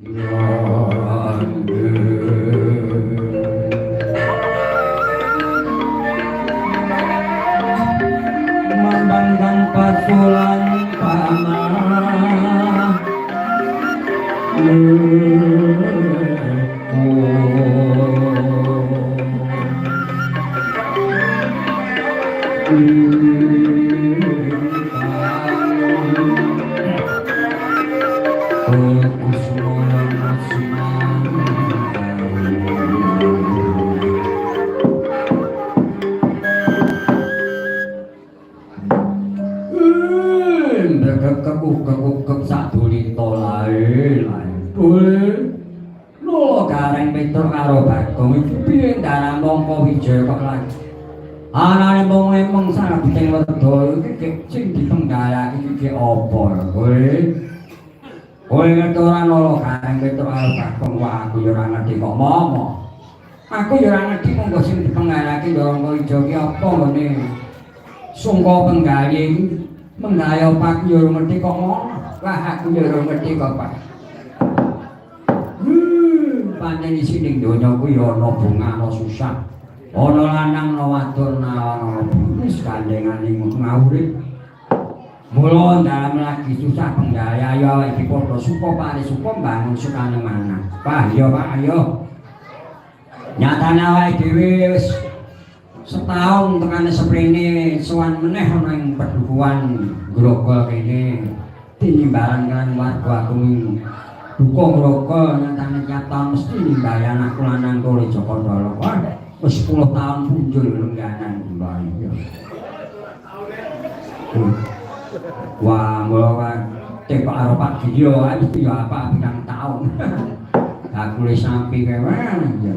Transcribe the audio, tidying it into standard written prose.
Mambandang pasulan panah Anane wong emeng sabuting werda iki sing dipenggalake iki apa kowe? Kowe ngerti ora nolo Gareng Petruk karo Bagong? Wah, aku ya ora ngerti kok momo. Aku ya ora ngerti monggo sing dipenggalake Ndorongko Ijo ki apa nggone. Sungka penggali iki menggaya apa aku ya ora ngerti kok ngono. Wah, aku ya ora ngerti kok, Pak. Pancen isi ning donya kuwi ya ana bunga ana susah. Ana lanang ana wadon ana wis gandengane ngawurip. Mula dalem lagi susah penggaya ayo awake iki padha suka parisuka mbangun sukane manah. Pak iya Pak ayo. Nyatane awake dhewe wis setahun tekane seprene sowan meneh ana ing pedukuhan Grogol kene. Tinimbalan kan warga aku duka Grogol nyatane tiap taun mesti nimbali anakku lanang Tole Joko Ndolo. Wah, wis 10 tahun punjul lengganan lha iya. Wah, mula kan tekok karo Pak Giyo ae mesti ya apa pirang taun. Aku le sampi kewan ya.